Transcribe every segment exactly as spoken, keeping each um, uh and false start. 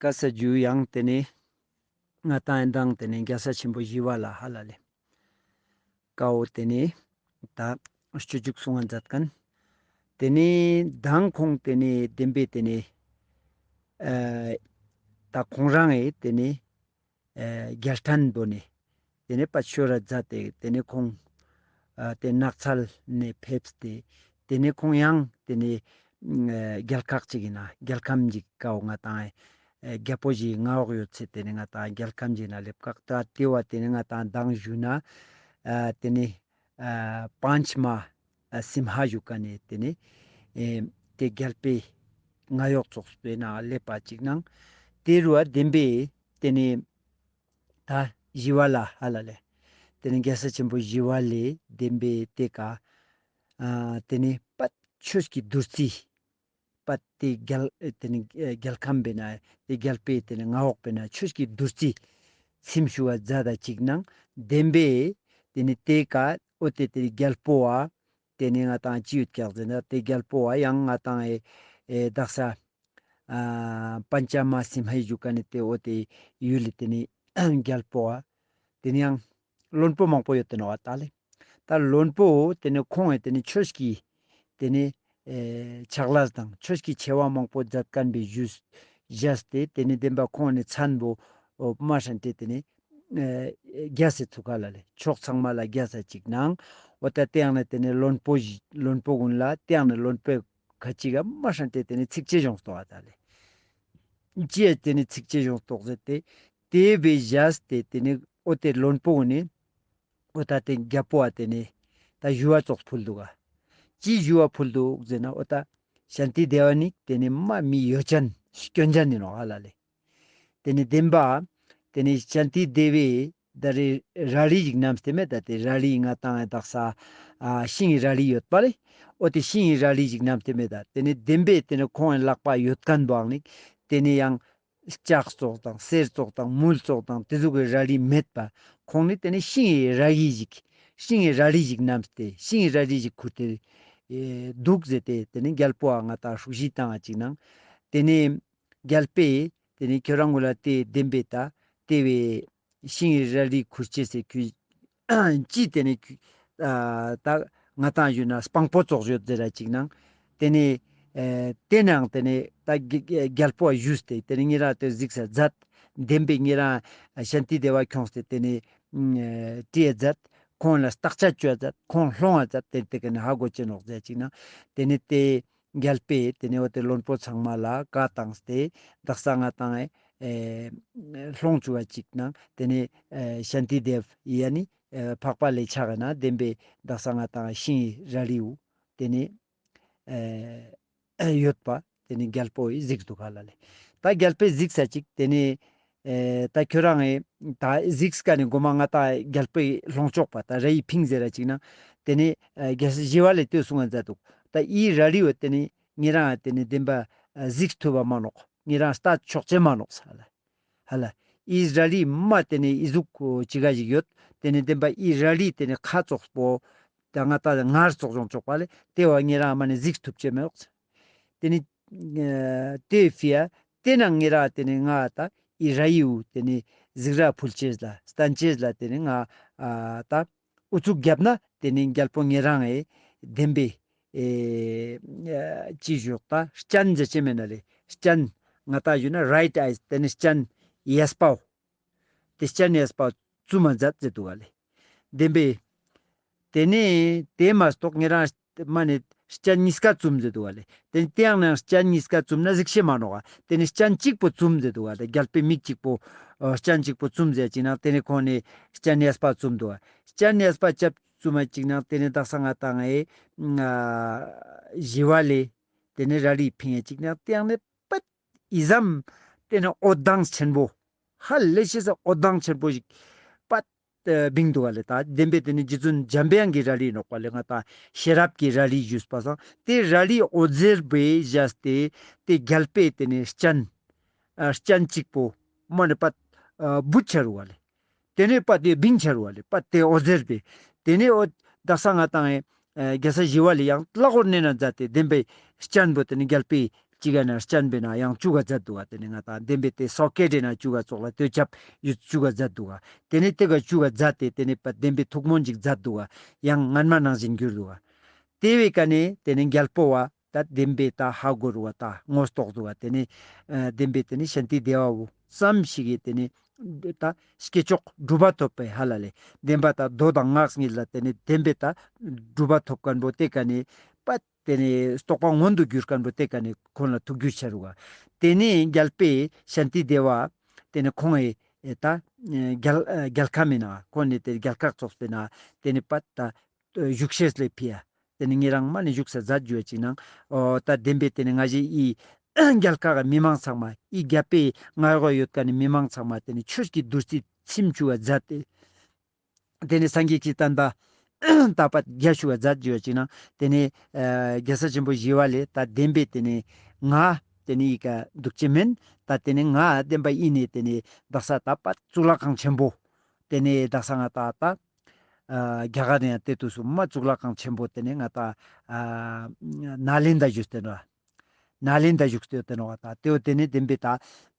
ཀ་ས་ཇུ་ཡང་ཏེ་ནེ་ང་ཏང་ཡང་མདང་ཏེ་ནེ་རྒྱལ་སྲས་ཆེན་པོ་ཞི་བ་ལྷ་ཧ་ལ་ལེ། ཀ་བོ་ཏེ་ནེ་ད་སྤྱོད་འཇུག་གསུང་ང་མཛད་མཁན། ཏེ་ནེ་མདང་ཁོང་ཏེ་ནེ་བདེན་པའི་ཏེ་ནེ་ཨ་ད་ཁོང་རང་ངི་ཏེ་ནེ་ཨ་རྒྱལ་ཕྲན་པོ་ནེ་ཏེ་ནེ་པ་ཆོས་ར་མཛད་དེ་ཏེ་ནེ་ཁོང་ཨ་ཏེ་ནགས་ཚལ་ནེ་ཕེབས་ཏེ་ཏེ་ནེ་ཁོང་ཡང་ཏེ་ནེ་ཨ་རྒྱལ་ཁག་ཅིག་ཨིན་ན་རྒྱལ་ཁམས་ཅིག་ཀ་བོ་ང་ཏང་ཨ་རྒྱལ་པོ་ཞིག་མངའ་འོག་ཡོད་ཚེ་ཏེ་ནེ་ང་ཏང་རྒྱལ་ཁམས་ཅིག་ན་སླེབས་ཀག། ད་ཏེ་བོ་ཏེ་ནེ་ང་ཏང་མདང་ཞུས་ན་ཨ་ཏེ་ནེ་ཨ་པཉྩ་མ་ཨ་སིམ་ཧ་ཞུ་ཁན་ནི་ཏེ་ནེ་ཨེ་ཏེ་རྒྱལ་པོའི་མངའ་འོག་ཙོགས་པོའི་ནང་སླེབས་པ་ཅིག་ནང་ཏེ་རུ་བ་བདེན་པའི་ཏེ་ནེ་ད་ཞི་བ་ལྷ་ཧ་ལ་ལེ། ཏེ་ནེ་རྒྱལ་སྲས་ཆེན་པོ་ཞི་བ་ལྷའི་བདེན་པའི་ཏེ་ཀ་ཨ་ཏེ་ནེ་པད་ཆོས་ཀྱི་བདུད་རྩི་པད་ཏེ་རྒྱལ་ཨེ་ཏེ་ནེ་ཨེ་རྒྱལ་ཁམས་པའི་ནང་ཏེ་རྒྱལ་པོའི་ཏེ་ནེ་མངའ་འོག་པའི་ནང་ཆོས་ཀྱི་བདུད་རྩི་ཚིམ་ཞུ་བ་མཛད་ད་ཅིག་ནང་བདེན་པའི་ཏེ་ནེ་ཏེ་ཀ་འོ་ཏེ་ཏེ་རྒྱལ་པོ་བ་ཏེ་ནེ་ང་ཏང་ཅི་ཡོད་ཀྱག་ཟེར་ན་ཏེ་རྒྱལ་པོ་བ་ཡང་ང་ཏང་ཨེ་ཨེ་དག་ས་ཨ་པཉྩ་མ་སིམ་ཧའི་ཞུ་ཁན་ནི་ཏེ་འོ་ཏེ་ཡུལ་ལི་ཏེ་ནེ་རྒྱལ་པོ་བ་ཏེ་ནེ་ཡང་བློན་པོ་མང་པོ་ཡོད་དེ་ནོག་པ་ད་ལེ། ད་བློན་པོ་ཏེ་ནེ་ཁོང་ངི་ཏེ་ནེ་ཆོས་ཀྱི་ཏེ་ནེ་ཨེ་ཕྱག་ལས་དང་ཆོས་ཀྱི་ཆེ་བ་མང་པོ་མཛད་ཁན་པའི་ཞུས་བཞག་སྟེ་ཏེ་ནེ་བདེན་པ་ཁོང་ངི་མཚན་པོ་འོ་མ་ཧྲན་ཏེ་ཏེ་ནེ་ཨེ་རྒྱས་སེ་ཚུགས་ཀ་ལ་ལེ། ཕྱོགས་ཚང་མ་ལ་རྒྱས་ས་ཅིག་ནང་འོ་ད་ཏེ་ཡང་ནེ་ཏེ་ནེ་བློན་པོ་ཞིག་བློན་པོ་གུན་ལ་ཏེ་ཡང་ནེ་བློན་པོ་ཁ་ཅིག་ག་མ་ཧྲན་ཏེ་ཏེ་ནེ་ཚིག་ཅེས་བྱུང་སྟོག་པ་ད་ལེ། ཅི་ཡ་ཏེ་ནེ་ཚིག་ཅེས་བྱུང་སྟོག་ཟེར་ཏེ་ཏེ་བས་བཞག་སྟེ་ཏེ་ནེ་འོ་ཏེ་བློན་པོ་གུན་ནི་འོ་ད་ཏེ་རྒྱལ་པོ་བ་ཏེ་ནེ་ད་ཞུ་བ་ཙོགས་ཕུལ་དུག་ག། ཅི་ཞུ་བ་ཕུལ་དུག་ཟེར་ན་འོ་ད་ཤཱནྟི་དེ་བ་ནི་ཏེ་ནེ་མ་མི་ཡོད་ཅན་སྐྱོན་ཅན་ཨིན་ནོག་ཧ་ལ་ལེ། ཏེ་ནེ་བདེན་པ་ཏེ་ནེ་ཤཱནྟི་དེ་བའི་ད་རེ་རལ་གྲི་ཞིག་བསྣམས་ཏེ་མེད་ད་ཏེ་རལ་གྲི་ང་ཏང་ངི་དག་ས་ཨ་ཤིང་ངི་རལ་གྲི་ཡོད་པ་ལེ། འོ་ཏེ་ཤིང་ངི་རལ་གྲི་ཞིག་བསྣམས་ཏེ་མེད་ད་ཏེ་ནེ་བདེན་པའི་ཏེ་ནེ་ཁོང་ངི་ལག་པ་ཡོད་ཁན་བོ་ཨང་ནི་ཏེ་ནེ་ཡང་ལྕགས་ཙོགས་དང་གསེར་ཙོགས་དང་དངུལ་ཙོགས་དང་ཏེ་ཟུག་གི་རལ་གྲི་མེད་པ། ཁོང་ནི་ཏེ་ནེ་ཤིང་ངི་རལ་གྲི་ཞིག་ཤིང་ངི་རལ་གྲི་ཞིག་བསྣམས་ཏེ་ཤིང་ངི་རལ་གྲི་ཞིག་ཁུར་ཏེ་ཨེ་དུག་ཟེར་ཏེ་ཏེ་ནེ་རྒྱལ་པོ་བ་ང་ཏང་ཧྲུག་ཤི་བཏང་བ་ཅིག་ནང་ཏེ་ནེ་རྒྱལ་པོས་ཏེ་ནེ་ཁྱོད་རང་གུན་ལ་ཏེ་བདེན་པའི་ད་ཏེ་བས་ཤིང་ངི་རལ་གྲི་ཁུར་ཅེས་སི་ཁུ་ཅི་ཏེ་ནེ་ཁུ་ཨ་ད་ང་ཏང་ཞུ་ན་སྤང་པོ་ཙོགས་ཡོད་ཟེར་ར་ཅིག་ནང་ཏེ་ནེ་ཨེ་ཏེ་ནང་ཏེ་ནེ་ད་རྒྱལ་པོ་བ་ཞུས་ཏེ་ཏེ་ནེ་ཉེ་རང་ཏེ་གཟིགས་ས་མཛད། བདེན་པའི་ཉེ་རང་ཤཱནྟི་དེ་བ་ཁྱོངས་ཏེ་ཏེ་ནེ་ཨེ་དྲིས་མཛད། ཁོང་ལ་བརྟག་དཔྱད་ཅོ་མཛད། ཁོང་སློང་མཛད། ཏེ་ཏེ་ཀ་ནེ་ཧ་གོ་ཅེས་ནོག་ཟེར་ཅིག་ནང་ཏེ་ནེ་ཏེ་རྒྱལ་པོས་ཏེ་ནེ་འོ་ཏེ་བློན་པོ་ཚང་མ་ལ་བཀའ་བཏང་སྟེ་དག་ས་ང་ཏང་ཨེ་སློང་བཅུག་པ་ཅིག་ནང་ཏེ་ནེ་ཨེ་ཤཱནྟི་དེ་བ་ཡ་ནི་ཨེ་འཕགས་པ་ལས་ཕྱག་ན་བདེན་པའི་དག་ས་ང་ཏང་ཤིང་ངི་རལ་གྲི་བོ་ཏེ་ནེ་ཨེ་ཡོད་པ་ཏེ་ནེ་རྒྱལ་པོ་ཡིས་གཟིགས་དུག་ག་ལ་ལེ། ད་རྒྱལ་པོས་གཟིགས་ས་ཅིག་ཏེ་ནེ་ཨེ་ད་ཁྱོད་རང་ངི་ད་གཟིགས་ཀ་ནེ་གོ་མ་ང་ཏང་རྒྱལ་པོའི་སློང་ཆོག་པ་ད་རལ་གྲི་ཕིང་ཟེར་ར་ཅིག་ནང་ཏེ་ནེ་ཨེ་རྒྱལ་སྲས་ཞི་བ་ལྷས་ལྟོས་གསུང་ང་མཛད་དུག། ད་འི་རལ་གྲི་བོ་ཏེ་ནེ་ཉེ་རང་ཏེ་ནེ་བདེན་པ་ཨེ་གཟིགས་ཐུབ་པ་མ་ནོག། ཉེ་རང་ལྟ་ཆོག་ཅེས་མ་ནོག་ས་ལ། ཧ་ལ། འི་རལ་གྲི་མ་ཏེ་ནེ་འི་ཟུག་ཅིག་ག་ཞིག་ཡོད། ཏེ་ནེ་བདེན་པ་འི་རལ་གྲི་ཏེ་ནེ་ཁ་ཙོགས་པོ་ད་ང་ཏང་ངར་ཙོགས་ཡོང་ཆོག་པ་ལེ། ཏེ་བ་ཉེ་རང་མ་ནེ་གཟིགས་ཐུབ་ཅེས་མེད་ནོག། ཏེ་ནེ་ཨ་ཏེ་ཕི་ཡ་ཏེ་ནང་ཉེ་རང་ཏེ་ནེ་ང་ད་འི་རལ་གྲི་བོ་ཏེ་ནེ་གཟིགས་ར་ཕུལ་ཅེས་ལ་སྟན་ཅེས་ལ་ཏེ་ནེ་ང་ཨ་ད་ཨུ་ཚུགས་བརྒྱབ་ན་ཏེ་ནེ་རྒྱལ་པོ་ཉེ་རང་ངི་བདེན་པའི་ཨེ་ཅི་ཞུ་ད་སྤྱན་མཛད་ཅེས་མེད་ན་ལེ། སྤྱན་ང་ཏང་ཞུ་ན་རའིཊ་ཨའི་ཏེ་ནེ་སྤྱན་གཡས་པའོ། ཏེ་སྤྱན་གཡས་པ་བཙུམ་མ་མཛད་ཟེར་དུག་ག་ལེ། བདེན་པའི་ཏེ་ནེ་ཏེ་མ་གཏོགས་ཉེ་རང་མ་ནེ་སྤྱན་གཉིས་ཀ་བཙུམ་ཟེར་དུག་ག་ལེ། ཏེ་ནེ་ཏེ་ཡང་ནང་སྤྱན་གཉིས་ཀ་བཙུམ་ན་གཟིགས་ཤེས་མ་ནོག་ག། ཏེ་ནེ་སྤྱན་གཅིག་པོ་བཙུམ་ཟེར་དུག་ག་ལེ། རྒྱལ་པོའི་མིག་གཅིག་པོ་ཨ་སྤྱན་གཅིག་པོ་བཙུམ་ཟེར་ཅིག་ནང་ཏེ་ནེ་ཁོང་ནེ་སྤྱན་གཡས་པ་བཙུམ་དུག་ག། སྤྱན་གཡས་པ་ཅབ་བཙུམ་མ་ཅིག་ནང་ཏེ་ནེ་དག་ས་ང་ཏང་ཨེ་ཨ་ཞི་བ་ལྷས་ཏེ་ནེ་རལ་གྲི་ཕིང་ཡ་ཅིག་ནང་ཏེ་ཡང་ནེ་པད་འི་ཙམ་ཏེ་ནེ་འོད་མདངས་ཆེན་པོ་ཧ་ལས་ཤེས་ས་འོད་མདངས་ཆེན་པོ་ཞིག་པད་ཨ་བིང་དུག་ག་ལེ། ད་བདེན་པའི་ཏེ་ནེ་རྗེ་བཙུན་འཇམ་པའི་དབྱངས་ཀྱི་རལ་གྲི་ནོག་པ་ལེ། ང་ཏང་ཤེས་རབ་ཀྱི་རལ་གྲི་ཞུས་པ་སང་ཏེ་རལ་གྲིའི་འོད་ཟེར་བས་བཞག་སྟེ་ཏེ་རྒྱལ་པོའི་ཏེ་ནེ་སྤྱན་ཨ་སྤྱན་གཅིག་པོ་མ་ནེ་པད་ཨ་བུད་ཆ་རུག་ག་ལེ། ཏེ་ནེ་པད་ཏེ་བིང་ཆ་རུག་ག་ལེ། པད་ཏེ་འོད་ཟེར་བས། ཏེ་ནེ་འོ་དག་ས་ང་ཏང་ཨེ་རྒྱལ་སྲས་ཞི་བ་ལྷས་ཡང་ལྷག་པར་ནན་ན་མཛད་དེ་བདེན་པའི་སྤྱན་པོ་ཏེ་ནེ་རྒྱལ་པོའི་ ཅིག་ག་ན་སྤྱན་པེ་ན་ཡང་བཅུ་ག་མཛད་དུག་ག། ཏེ་ནེ་ང་ཏང་བདེན་པའི་ཏེ་སོ་ཀེ་ཏེ་ན་བཅུ་ག་ཙོགས་ལ་ཏེ་ཅབ་ཡུ་བཅུ་ག་མཛད་དུག་ག། ཏེ་ནེ་ཏེ་ག་བཅུ་ག་མཛད་དེ་ཏེ་ནེ་པ་བདེན་པའི་ཐུགས་སྨོན་ཅིག་མཛད་དུག་ག། ཡང་སྔན་མ་ནང་བཞིན་གྱུར་དུག་ག། ཏེ་བོའི་ཀ་ནེ་ཏེ་ནེ་རྒྱལ་པོ་བ་ད་བདེན་པའི་ད་ཧ་གོ་རུ་བ་ད་ངོ་རྟོགས་དུག་ག། ཏེ་ནེ་ཨ་བདེན་པའི་ཏེ་ནེ་ཤཱནྟི་དེ་བ་བོ་ཙམ་ཞིག་གི་ཏེ་ནེ་ད་སྐྱེས་མཆོག་གྲུབ་པ་ཐོབ་པའི་ཧ་ལ་ལེ། བདེན་པ་ད་མདོ་དང་སྔགས་གཉིས་ལ་ཏེ་ནེ་བདེན་པའི་ད་གྲུབ་པ་ཐོབ་མཁན་པོ་ཏེ་ཀ་ནེ་པ་ཏེ་ནེ་རྟོགས་པ་མངོན་དུ་གྱུར་མཁན་པོ་ཏེ་ཀ་ནེ་ཁོང་ལ་ཐུགས་རྒྱུས་ཆ་རུག་ག། ཏེ་ནེ་རྒྱལ་པོའི་ཤཱནྟི་དེ་བ་ཏེ་ནེ་ཁོང་ངི་ད་རྒྱལ་རྒྱལ་ཁམས་མེ་ན་ཁོང་ནེ་ཏེ་རྒྱལ་ཁག་ཙོགས་པེ་ན་ཏེ་ནེ་པ་ད་བཞུགས་ཤེས་ལེ་ཕི་ཡ། ཏེ་ནེ་ཉེ་རང་མ་ནེ་བཞུགས་ས་མཛད་རྒྱུ་ཡ་ཅིག་ནང་ཨོ་ད་བདེན་པའི་ཏེ་ནེ་ང་ཞེ་ཨི་རྒྱལ་ཁག་གི་མི་མང་ཚང་མ་ཨི་རྒྱལ་པོའི་ང་རོ་ཡོད་མཁན་ནི་མི་མང་ཚང་མ་ཏེ་ནེ་ཆོས་ཀྱི་བདུད་རྩི་ཚིམ་བཅུག་ག་མཛད་དེ། ཏེ་ནེ་སངས་རྒྱས་ཀྱི་བསྟན་པ་ད་པ་རྒྱས་བཅུག་ག་མཛད་རྒྱུ་ཡ་ཅིག་ནང་ཏེ་ནེ་ཨ་རྒྱལ་སྲས་ཆེན་པོ་ཞི་བ་ལྷས་ད་བདེན་པའི་ཏེ་ནེ་ང་ཏེ་ནེ་ཨི་ཀ་དུག་ཅེས་མེན། ད་ཏེ་ནེ་ང་བདེན་པ་ཨི་ནེ་ཏེ་ནེ་དག་ས་ད་པ་གཙུག་ལག་ཁང་ཆེན་པོ་ཏེ་ནེ་དག་ས་ང་ཏང་ད་ཨ་རྒྱ་གར་ནེ་ཡང་ཏེ་དུས་སུ་མ་གཙུག་ལག་ཁང་ཆེན་པོ་ཏེ་ནེ་ང་ཏང་ཨ་ནཱ་ལེནྡྲ་བཞུགས་ཏེ་ནོག། ནཱ་ལེནྡྲ་བཞུགས་ཏེ་ཡོད་ཏེ་ནོག་ད། ཏེ་བོ་ཏེ་ནེ་བདེན་པའི་ད་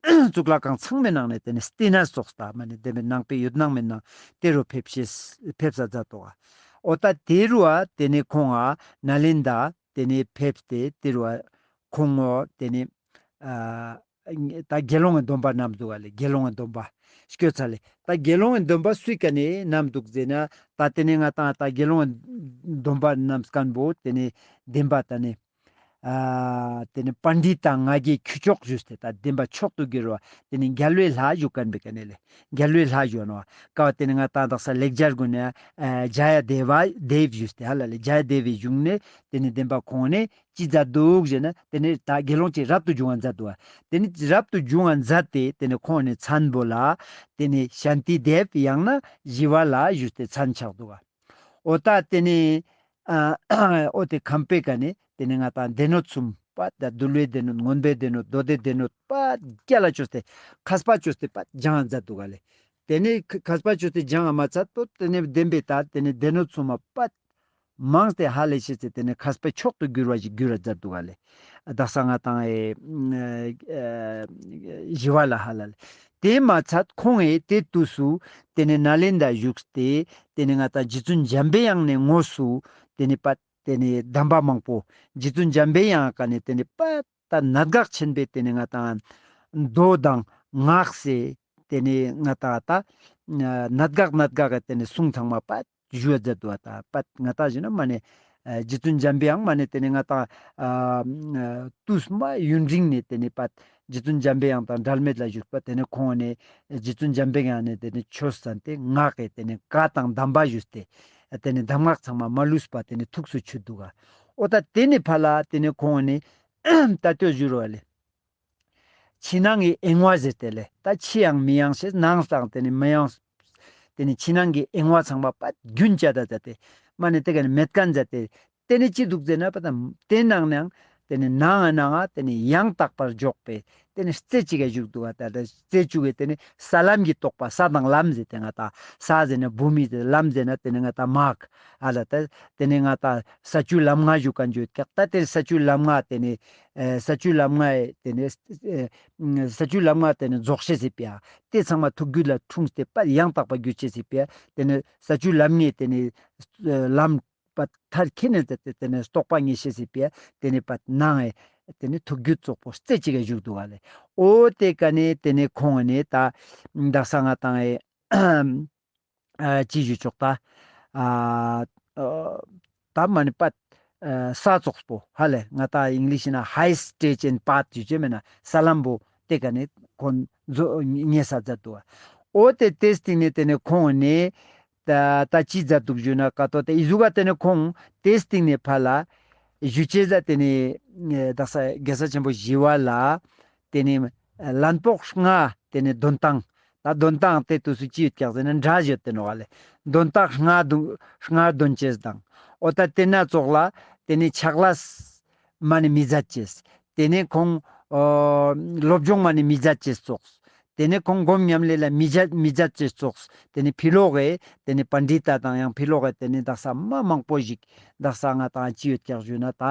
གཙུག་ལག་ཁང་ཚང་མའི་ནང་ནེ་ཏེ་ནེ་བསྟི་གནས་ཙོགས་ད་མ་ནེ་བདེན་པའི་ནང་པའི་ཡུལ་ནང་མེ་ན་ཏེ་རུ་ཕེབས་ཤེས་ཕེབས་ས་མཛད་དོག་ག། འོ་ད་ཏེ་རུ་བ་ཏེ་ནེ་ཁོང་ང་ནཱ་ལེནྡྲ་ཏེ་ནེ་ཕེབས་ཏེ་ཏེ་རུ་བ་ཁོང་ངོ་ཏེ་ནེ་ཨ་ད་དགེ་སློང་གི་སྡོམ་པ་བསྣམས་དུག་ག་ལེ། དགེ་སློང་གི་སྡོམ་པ་སྐྱོད་ཚར་ལེ། ད་དགེ་སློང་གི་སྡོམ་པ་སུའི་ཀ་ནེ་བསྣམས་དུག་ཟེར་ན་ད་ཏེ་ནེ་ང་ཏང་ད་དགེ་སློང་གི་སྡོམ་པ་བསྣམས་མཁན་པོ་ཏེ་ནེ་བདེན་པ་ད་ནི་ཨ་ཏེ་ནེ་པཎྜི་ཏ་ལྔ་བརྒྱའི་ཁྱུ་མཆོག་ཞུས་ཏེ་ད་བདེན་པ་མཆོག་ཏུ་གྱུར་བ་ཏེ་ནེ་རྒྱལ་བའི་ལྷ་བཞུགས་མཁན་པོའི་ཀ་ནེ་ལེ། རྒྱལ་བའི་ལྷ་བཞུགས་ནོག་ག། ཀ་བ་ཏེ་ནེ་ང་ཏང་དག་ས་ལེགས་སྦྱར་གུན་ནེ་ཨ་ཇ་ཡ་དེ་བ་དེབ་ཞུས་ཏེ་ཧ་ལ་ལེ། ཇ་ཡ་དེ་བའི་གཞུང་ནེ་ཏེ་ནེ་བདེན་པ་ཁོང་ནེ་ཅི་མཛད་དུག་ཟེར་ན་ཏེ་ནེ་ད་དགེ་སློང་ཅིག་རབ་ཏུ་བྱུང་བ་མཛད་དུག་ག། ཏེ་ནེ་རབ་ཏུ་བྱུང་བ་མཛད་དེ་ཏེ་ནེ་ཁོང་ནེ་མཚན་པོ་ལ་ཏེ་ནེ་ཤཱནྟི་དེབ་ཡང་ན་ཞི་བ་ལྷ་ཞུས་ཏེ་མཚན་ཆགས་དུག་ག། འོ་ད་ཏེ་ནེ་ཨ་འོ་ཏེ་ཁམས་པའི་ཀ་ནེ་ཏེ་ནེ་ང་ཏང་སྡེ་སྣོད་གསུམ་པ་ད་འདུལ་བའི་སྡེ་སྣོད་མངོན་པའི་སྡེ་སྣོད་མདོ་སྡེ་སྡེ་སྣོད་པ་རྒྱལ་ལ་བཅོས་ཏེ་མཁས་པ་བཅོས་ཏེ་པ་སྦྱང་མཛད་དུག་ག་ལེ། ཏེ་ནེ་མཁས་པ་བཅོས་ཏེ་སྦྱང་མ་ཚད་དོ་ཏེ་ནེ་བདེན་པའི་ད་ཏེ་ནེ་སྡེ་སྣོད་གསུམ་པ་མང་སྟེ་ཧ་ལས་ཤེས་ཚེ་ཏེ་ནེ་མཁས་པའི་མཆོག་ཏུ་གྱུར་བ་ཞིག་གྱུར་ར་མཛད་དུག་ག་ལེ། དག་ས་ང་ཏང་ཨེ་ཨེ་ཞི་བ་ལྷ་ཧ་ལ་ལེ། ཏེ་མ་ཚད་ཁོང་ངི་ཏེ་དུས་སུ་ཏེ་ནེ་ནཱ་ལེནྡྲ་བཞུགས་ཏེ་ཏེ་ནེ་ང་ཏང་རྗེ་བཙུན་འཇམ་པའི་དབྱངས་ནེ་དངོས་སུ་ཏེ་ནེ་པ་ཏེ་ནེ་གདམས་པ་མང་པོ་རྗེ་བཙུན་འཇམ་པའི་དབྱངས་ཀ་ནེ་ཏེ་ནེ་པ་ད་གནད་འགག་ཆེན་པོའི་ཏེ་ནེ་ང་ཏང་མདོ་དང་སྔགས་སི་ཏེ་ནེ་ང་ཏང་ད་གནད་འགག་གནད་འགག་གི་ཏེ་ནེ་གསུང་ཚང་མ་པ་ཞུ་བ་མཛད་དུག་པ། ད་པ་ང་ཏང་ཞུ་ན་མ་ནེ་ཨ་རྗེ་བཙུན་འཇམ་པའི་དབྱངས་མ་ནེ་ཏེ་ནེ་ང་ཏང་ཨ་དུས་མ་ཡུན་རིང་ནེ་ཏེ་ནེ་པ་རྗེ་བཙུན་འཇམ་པའི་དབྱངས་དང་འབྲལ་མེད་ལ་བཞུགས་པ། ཏེ་ནེ་ཁོང་ནེ་རྗེ་བཙུན་འཇམ་པའི་དབྱངས་ནེ་ཏེ་ནེ་ཆོས་གསན་ཏེ་སྔགས་ཀྱི་ཏེ་ནེ་བཀའ་དང་གདམས་པ་ཞུས་ཏེ་ཏེ་ནེ་གདམས་ངག་ཚང་མ་མ་ལུས་པ་ཏེ་ནེ་ཐུགས་སུ་ཆུད་དུག་ག། འོ་ད་ཏེ་ནེ་ཕར་ལ་ཏེ་ནེ་ཁོང་ནེ་ད་ལྟོས་ཞུ་རུ་བ་ལེ། ཕྱི་ནང་གི་གཡེང་བ་ཟེར་ཏེ་ལེ། ད་ཕྱི་ཡང་མི་གཡེང་ཤེས་ནང་སང་ཏེ་ནེ་མི་གཡེང་། ཏེ་ནེ་ཕྱི་ནང་གི་གཡེང་བ་ཚང་མ་པ་རྒྱུན་བཅད་ད་མཛད་དེ་མ་ནེ་ཏེ་ཀ་ནེ་མེད་མཁན་མཛད་དེ་ཏེ་ནེ་ཅི་དུག་ཟེར་ན་པ་ད་ཏེ་ནང་ནང་ཏེ་ནེ་ནང་ང་ནང་ང་ཏེ་ནེ་ཡང་དག་པར་འཇོག་པའི་ཏེ་ནེ་རྩེ་གཅིག་ག་བཞུགས་དུག་པ། ད་ད་རྩེ་གཅིག་གི་ཏེ་ནེ་ས་ལམ་གྱི་རྟོགས་པ། ས་དང་ལམ་ཟེར་ཏེ་ང་ཏང་ས་ཟེར་ན་བྷུ་མི་ཟེར། ལམ་ཟེར་ན་ཏེ་ནེ་ང་ཏང་མཱརྒ་ཨ་ལ། ད་ཏེ་ནེ་ང་ཏང་ས་བཅུ་ལམ་ལྔ་ཞུ་མཁན་ཞུ་ཀྱག། ད་ཏེ་ནེ་ས་བཅུ་ལམ་ལྔ་ཏེ་ནེ་ཨེ་ས་བཅུ་ལམ་ལྔ་ཏེ་ནེ་ཨེ་ས་བཅུ་ལམ་ལྔ་ཏེ་ནེ་རྫོགས་ཤེས་སི་ཕི་ཡ། ཏེ་ཚང་མ་ཐུགས་རྒྱུད་ལ་འཁྲུངས་ཏེ་པ་ཡང་དག་པ་གྱུར་ཅེས་སི་ཕི་ཡ། ཏེ་ནེ་ས་བཅུ་ལམ་ལྔའི་ཏེ་ནེ་ཨེ་ལམ་པ་མཐར་འཁྱོལ་ནེ་ཏེ་ཏེ་ནེ་རྟོགས་པ་ངེས་ཤེས་སི་ཕི་ཡ། ཏེ་ནེ་པ་ནང་ངི་ཏེ་ནེ་ཐུགས་རྒྱུད་རྫོགས་པོ་རྩེ་གཅིག་ག་བཞུགས་དུག་ག་ལེ། འོ་ཏེ་ཀ་ནེ་ཏེ་ནེ་ཁོང་ནེ་ད་དག་ས་ང་ཏང་ཨེ་ཨ་ཅི་ཞུ་ཆོག་ད། ཨ་ཨ་ད་མ་ནེ་པ་ཨ་ས་ཙོགས་པོ་ཧ་ལེ། ང་ཏང་ཨིང་ལིཤ་ན་ཧའི་སི་ཊེ་ཇི་ཨེན་པཱཐ་ཞུ་ཅེས་མེད་ན་ས་ལམ་བོ་ཏེ་ཀ་ནེ་ཁོང་ཉེ་ས་མཛད་དུག་པ། འོ་ཏེ་ཏེའི་སྟིང་ནེ་ཏེ་ནེ་ཁོང་ནེ་ད་ད་ཅི་མཛད་དུག་ཞུ་ན་ཀ་ཏོ་ཏེ་ཨི་ཟུག་ག་ཏེ་ནེ་ཁོང་ཏེའི་སྟིང་ནེ་ཕར་ལ་ཞུ་ཅེས་ཟ་ཏེ་ནེ་དག་ས་རྒྱལ་སྲས་ཆེན་པོ་ཞི་བ་ལྷ་ཏེ་ནེ་ལན་ཕོག་ལྔ་ཏེ་ནེ་འདོན་སྟངས། ད་འདོན་སྟངས་ཏེ་དུས་སུ་ཅི་ཡོད་ཀྱག་ཟེར་ན་འདྲ་ཞིག་ཡོད་ཏེ་ནོག་ལེ། འདོན་སྟངས་ལྔ་འདོན་ལྔ་འདོན་ཅེས་དང་། འོ་ད་ཏེ་ན་ཙོགས་ལ་ཏེ་ནེ་ཕྱག་ལས་མ་ནེ་མི་མཛད་ཅེས། ཏེ་ནེ་ཁོང་ཨོ་སློབ་སྦྱོང་མ་ནེ་མི་མཛད་ཅེས་ཙོགས། ཏེ་ནེ་ཁོང་སྒོམ་ཉམས་ལེན་ལ་མི་མཛད་མི་མཛད་ཅེས་ཙོགས། ཏེ་ནེ་ཕི་ལོག་གི་ཏེ་ནེ་པཎྜི་ཏ་དང་ཡང་ཕི་ལོག་གི་ཏེ་ནེ་དག་ས་མ་མང་པོ་ཞིག་དག་ས་ང་ཏང་ཅི་ཡོད་ཀྱག་ཞུ་ན་ད་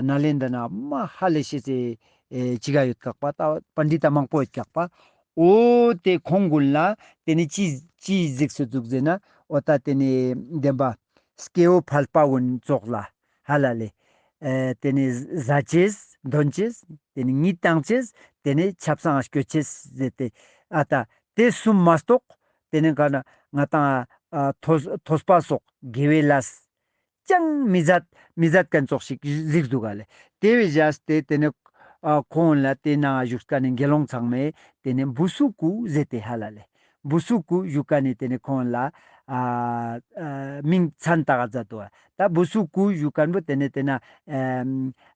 ནཱ་ལེནྡྲ་ན་མ་ཧ་ལས་ཤེས་ཚེ་ ཨེ་ཅི་ག་ཡོད་ཀྱག་པ། ད་པཎྜི་ཏ་མང་པོ་ཡོད་ཀྱག་པ། འོ་དེ་ཁོང་གུན་ལ་དེ་ནེ་ཅི་ཅི་གཟིགས་སུ་འཛུགས་ཟེར་ན། འོ་ད་དེ་ནེ་བདེན་པ་སྐྱེ་བོ་ཕལ་པ་གུན་ཙོགས་ལ་ཧ་ལ་ལེ། ཨེ་དེ་ནེ་ཟ་ཅེས་འདོན་ཅེས་དེ་ནེ་གཉིད་བཏང་ཅེས་དེ་ནེ་ཆབ་གསང་སྐྱོད་ཅེས་ཟེར་ཏེ། ཨ་ད་དེ་གསུམ་མ་གཏོགས་དེ་ནེ་ག་ན་ང་ཏང་ཨ་ཐོས་ཐོས་པ་སོགས་དགེ་བའི་ལས་ཅང་མི་མཛད་མི་མཛད་མཁན་ཙོགས་ཤིག་གཟིགས་འདུག་ག་ལེ། དེ་བས་བཞག་སྟེ་དེ་ནེ་ཨ་ཁོང་ལ་དེ་ནང་བཞུགས་མཁན་ནི་དགེ་སློང་ཚང་མས་དེ་ནེ་བུ་སུ་ཀུ་ཟེར་ཏེ་ཧ་ལ་ལེ། བུ་སུ་ཀུ་ཞུ་མཁན་ནི་དེ་ནེ་ཁོང་ལ་ཨ་ཨ་མིང་མཚན་བཏགས་མཛད་འདུག་ག། ད་བུ་སུ་ཀུ་ཞུ་མཁན་བོ་དེ་ནེ་དེ་ན་ཨ་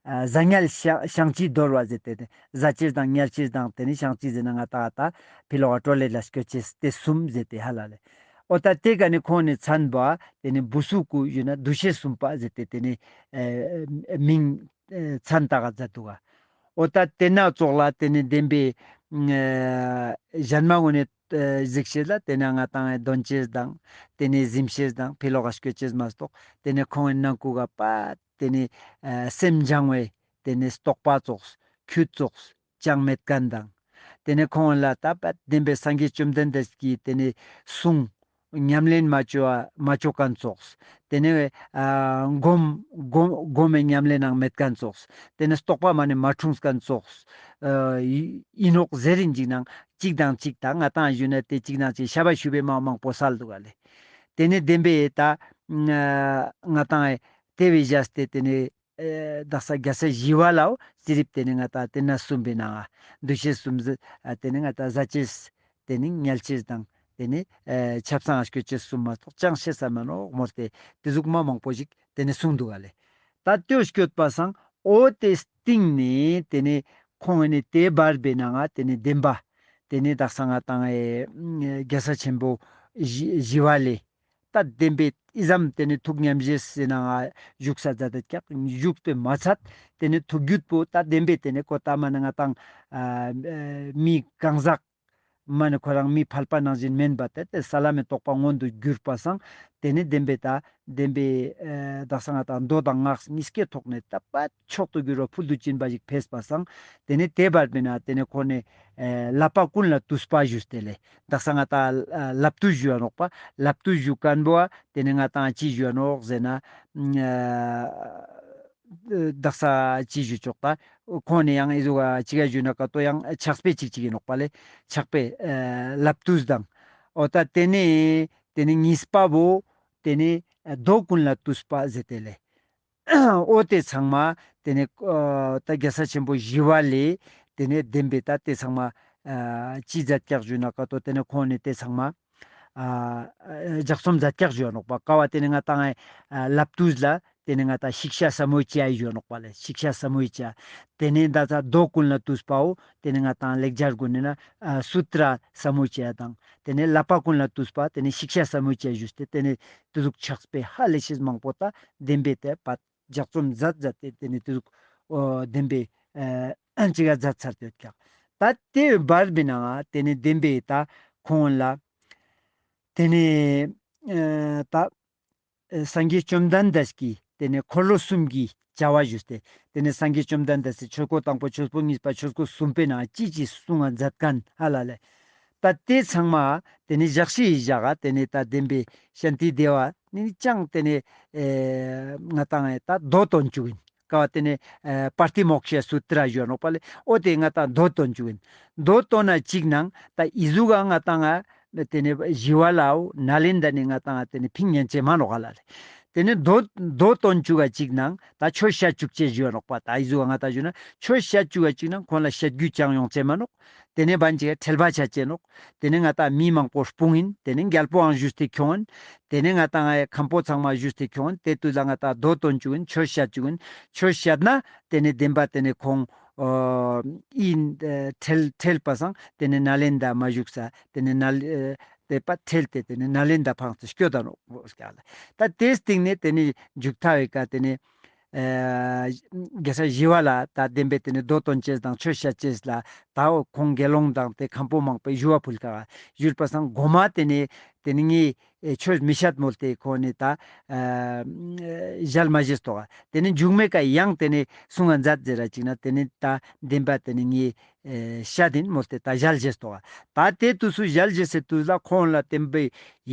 ཨ་ཟ་ཉལ་བཤང་བཤང་གཅི་དོར་བ་ཟེར་ཏེ། ཟ་ཅེས་དང་ཉལ་ཅེས་དང་དེ་ནེ་བཤང་གཅི་ཟེར་ན་ང་ཏང་ད་ཕི་ལོག་ག་ཊོ་ལེཊ་ལ་སྐྱོད་ཅེས་དེ་གསུམ་ཟེར་ཏེ་ཧ་ལ་ལེ། འོ་ད་དེ་ག་ནེ་ཁོང་ནེ་མཚན་པོ་དེ་ནེ་བུ་སུ་ཀུ་ཞུ་ན་འདུ་ཤེས་གསུམ་པ་ཟེར་ཏེ་དེ་ནེ་ཨེ་མིང་ཨེ་མཚན་བཏགས་མཛད་འདུག་ག། འོ་ད་དེ་ན་ཙོགས་ལ་དེ་ནེ་བདེན་པའི་ཨེ་གཞན་མ་གུན་ནེ་ཨེ་གཟིགས་ཤེས་ལ་དེ་ནེ་ང་ཏང་འདོན་ཅེས་དང་དེ་ནེ་གཟིམ་ཤེས་དང་ཕི་ལོག་ག་སྐྱོད་ཅེས་མ་གཏོགས་དེ་ནེ་ཁོང་ངི་ནང་ཁུག་ག་པ་དེ་ནེ་ཨ་སེམས་སྦྱང་བའི་དེ་ནེ་རྟོགས་པ་ཙོགས་ཁྱུད་ཙོགས་ཅང་མེད་མཁན་དང་། དེ་ནེ་ཁོང་ལ་ད་པ་བདེན་པའི་སངས་རྒྱས་བཅོམ་ལྡན་འདས་ཀྱི་དེ་ནེ་གསུང་ཉམས་ལེན་མ་བཅོ་བ་མ་བཅོ་མཁན་ཙོགས། དེ་ནེ་ཨ་སྒོམ་སྒོམ་སྒོམ་མེད་ཉམས་ལེན་ནང་མེད་མཁན་ཙོགས། དེ་ནེ་རྟོགས་པ་མ་ནེ་མ་འཁྲུངས་མཁན་ཙོགས། ཨ་ཡི་ཡིན་ནོག་ཟེར་རིན་ཅིག་ནང་གཅིག་དང་གཅིག་ད་ང་ཏང་ཞུ་ན་དེ་གཅིག་དང་གཅིག་ཤ་བ་ཞུ་བའི་མ་མང་པོ་སལ་འདུག་ག་ལེ། དེ་ནེ་བདེན་པའི་ད་ཨ་ང་ཏང་དེ་བས་བཞག་སྟེ་དེ་ནེ་ཨེ་དག་ས་རྒྱལ་སྲས་ཞི་བ་ལྷའོ་རྩིས་རིག་དེ་ནེ་ང་ཏང་དེ་ན་གསུམ་པའི་ནང་ང་འདུ་ཤེས་གསུམ་ཟེར་ཨ་དེ་ནེ་ང་ཏང་ཟ་ཅེས་དེ་ནེ་ཉལ་ཅེས་དང་དེ་ནེ་ཨེ་ཆབ་གསང་སྐྱོད་ཅེས་གསུམ་མ་གཏོགས་ཅང་ཤེས་ས་མ་ནོག་མོལ་ཏེ་དེ་ཟུག་མ་མང་པོ་ཞིག་དེ་ནེ་གསུངས་འདུག་ག་ལེ། ད་ལྟོས་སྐྱོད་པ་སང་འོ་དེ་སྟིང་ནེ་དེ་ནེ་ཁོང་ནེ་དེ་བར་པའི་ནང་ང་དེ་ནེ་བདེན་པ་དེ་ནེ་དག་ས་ང་ཏང་ཨེ་རྒྱལ་སྲས་ཆེན་པོ་ཞི་ཞི་བ་ལྷའི་ད་བདེན་པའི་ཨི་ཙམ་དེ་ནེ་ཐུགས་ཉམས་བཞེས་སི་ནང་ང་བཞུགས་ས་མཛད་དེ་ཀྱག། བཞུགས་པའི་མ་ཚད་དེ་ནེ་ཐུགས་རྒྱུད་པོ་ད་བདེན་པའི་དེ་ནེ་ཁོ་ད་མ་ནེ་ང་ཏང་ཨ་མི་གང་ཟག་མ་ནེ་ཁོ་རང་མི་ཕལ་པ་ནང་བཞིན་མེན་པ་དེ་དེ་ས་ལམ་མི་རྟོགས་པ་མངོན་དུ་གྱུར་པ་སང་དེ་ནེ་བདེན་པའི་ད་བདེན་པའི་ཨ་དག་ས་ང་ཏང་མདོ་དང་སྔགས་གཉིས་ཀའི་ཐོག་ནེ་ད་པ་མཆོག་ཏུ་གྱུར་པ་ཕུལ་དུ་ཕྱིན་པ་ཞིག་ཕེབས་པ་སང་དེ་ནེ་དེ་བར་པའི་ནང་དེ་ནེ་ཁོ་ནེ་ཨེ་བསླབ་པ་ཀུན་ལས་བཏུས་པ་ཞུས་ཏེ་ལེ། དག་ས་ང་ཏང་ཨ་བསླབ་བཏུས་ཞུ་འ་ནོག་པ། བསླབ་བཏུས་ཞུ་མཁན་བོ་དེ་ནེ་ང་ཏང་ཅི་ཞུ་འ་ནོག་ཟེར་ན་ཨ་དག་ས་ཅི་ཞུ་ཆོག་ད། ཁོང་ནེ་ཡང་ཨི་ཟུག་ག་ཅི་ག་ཞུ་ན་ཀ་ཏོ་ཡང་ཕྱག་དཔེ་ཅིག་ཅིག་ཨིན་ནོག་པ་ལེ། ཕྱག་དཔེ་ཨ་བསླབ་བཏུས་དང་། འོ་ད་དེ་ནེ་དེ་ནེ་གཉིས་པ་བོ་དེ་ནེ་མདོ་ཀུན་ལས་བཏུས་པ་ཟེར་ཏེ་ལེ། འོ་དེ་ཚང་མ་དེ་ནེ་ཨ་ད་རྒྱལ་སྲས་ཆེན་པོ་ཞི་བ་ལྷའི་དེ་ནེ་བདེན་པའི་ད་དེ་ཚང་མ་ཨ་ཅི་མཛད་ཀྱག་ཞུ་ན་ཀ་ཏོ་དེ་ནེ་ཁོང་ནེ་དེ་ཚང་མ་ཨ་ལྗགས་རྩོམ་མཛད་ཀྱག་ཞུ་འ་ནོག་པ། ཀ་བ་དེ་ནེ་ང་ཏང་ཨ་བསླབ་བཏུས་ལ་དེ་ནེ་ང་ཏང་ཤིཀྵ་ས་མུ་ཅ་ཡ་ཞུ་འ་ནོག་པ་ལེ། ཤིཀྵ་ས་མུ་ཅ་ཡ། དེ་ནེ་ད་ད་མདོ་ཀུན་ལས་བཏུས་པའོ་དེ་ནེ་ང་ཏང་ལེགས་སྦྱར་གུན་ནི་ན་ཨ་སུ་ཏྲ་ས་མུ་ཅ་ཡ་དང་། དེ་ནེ་བསླབ་པ་ཀུན་ལས་བཏུས་པ་དེ་ནེ་ཤིཀྵ་ས་མུ་ཅ་ཡ་ཞུས་ཏེ་དེ་ནེ་དེ་ཟུག་ཕྱག་དཔེ་ཧ་ལས་ཤེས་མང་པོ་ད་བདེན་པའི་དེ་པ་ལྗགས་རྩོམ་མཛད་མཛད་དེ་དེ་ནེ་དེ་ཟུག་འོ་བདེན་པའི་ཨ་ཅི་ག་མཛད་ཚར་ཏེ་ཡོད་ཀྱག། ད་དེ་བར་པའི་ནང་ང་དེ་ནེ་བདེན་པའི་ད་ཁོང་ལ་དེ་ནེ་ཨ་ད་ཨ་སངས་རྒྱས་བཅོམ་ལྡན་འདས་ཀྱིས་དེ་ནེ་འཁོར་ལོ་གསུམ་གྱི་བྱ་བ་ཞུས་ཏེ། དེ་ནེ་སངས་རྒྱས་བཅོམ་ལྡན་འདས་སི་ཆོས་སྐོར་དང་པོ་ཆོས་སྐོར་གཉིས་པ་ཆོས་སྐོར་གསུམ་པའི་ནང་ཅི་ཅི་གསུང་ང་མཛད་མཁན་ཧ་ལ་ལེ། ད་དེ་ཚང་མ་དེ་ནེ་ཞག་ཤི་ཡི་ཞག་ག་དེ་ནེ་ད་བདེན་པའི་ཤཱནྟི་དེ་བ་ནི་ཅང་དེ་ནེ་ཨེ་ང་ཏང་ཨེ་ད་མདོ་འདོན་བཅུག་ཨིན། ཀ་བ་དེ་ནེ་ཨེ་པྲ་ཏི་མོཀྵ་སུ་ཏྲ་ཞུ་འ་ནོག་པ་ལེ། འོ་དེ་ང་ཏང་མདོ་འདོན་བཅུག་ཨིན། མདོ་འདོན་ན་ཅིག་ནང་ད་ཨི་ཟུག་ག་ང་ཏང་ང་དེ་ནེ་ཞི་བ་ལྷའོ་ནཱ་ལེནྡྲ་ནེ་ང་ཏང་ང་དེ་ནེ་ཕིང་ཉན་ཅེས་མ་ནོག་ཧ་ལ་ལེ། དེ་ནེ་མདོ་མདོ་འདོན་བཅུག་ག་ཅིག་ནང་ད་ཆོས་བཤད་བཅུག་ཅེས་ཞུ་འ་ནོག་པ། ད་ཨི་ཟུག་ག་ང་ཏང་ཞུ་ན་ཆོས་བཤད་བཅུག་ག་ཅིག་ནང་ཁོང་ལ་བཤད་རྒྱུ་ཅང་ཡོང་ཅེས་མ་ནོག། དེ་ནེ་བན་ཅིག་ཁྲེལ་བ་ཆ་ཅེས་ནོག། དེ་ནེ་ང་ཏང་མི་མང་པོ་སྤུངས་ཨིན། དེ་ནེ་རྒྱལ་པོའང་ཞུས་ཏེ་ཁྱོང་ཨིན། དེ་ནེ་ང་ཏང་ཨེ་མཁན་པོ་ཚང་མ་ཞུས་ཏེ་ཁྱོང་ཨིན། དེ་དུས་ལ་ང་ཏང་མདོ་འདོན་བཅུག་ཨིན། ཆོས་བཤད་བཅུག་ཨིན། ཆོས་བཤད་ན་དེ་ནེ་བདེན་པ་དེ་ནེ་ཁོང་ཨ་ཨིན་ཨེ་ཁྲེལ་ཁྲེལ་པ་སང་དེ་ནེ་ནཱ་ལེནྡྲ་མ་བཞུགས་ས་དེ་ནེ་ནཱ་ལེ་ཨེ་དེ་པ་ཁྲེལ་ཏེ་དེ་ནེ་ནཱ་ལེནྡྲ་ཕངས་ཏེ་སྐྱོད་ད་ནོག་ཀྱག་ལེ། ད་དེ་སྟིང་ནེ་དེ་ནེ་མཇུག་མཐའ་བའི་ཀ་དེ་ནེ་ ཨ་རྒྱལ་སྲས་ཞི་བ་ལྷ་ད་བདེན་པའི་ཏེ་ནེ་མདོ་འདོན་ཅེས་དང་ཆོས་བཤད་ཅེས་ལ་ད་འོ་ཁོང་དགེ་སློང་དང་ཏེ་མཁན་པོ་མང་པོའི་ཞུ་བ་ཕུལ་ཀ་ཞུས་པ་སང་གོ་མ་ཏེ་ནེ་ཏེ་ནེ་ངའི་ཨེ་ཆོས་མི་བཤད་མོལ་ཏེ་ཁོང་ནི་ད་ཨ་ཞལ་མ་བཞེས་ཏོག། ཏེ་ནེ་མཇུག་མའི་ཀ་ཡང་ཏེ་ནེ་གསུང་ང་མཛད་ཟེར་ར་ཅིག་ན་ཏེ་ནེ་ད་བདེན་པ་ཏེ་ནེ་ངའི་ཨེ་བཤད་ཨིན་མོལ་ཏེ་ད་ཞལ་བཞེས་ཏོག། ད་ཏེ་དུས་སུ་ཞལ་བཞེས་སེ་དུས་ལ་ཁོང་ལ་བརྟེན་པའི་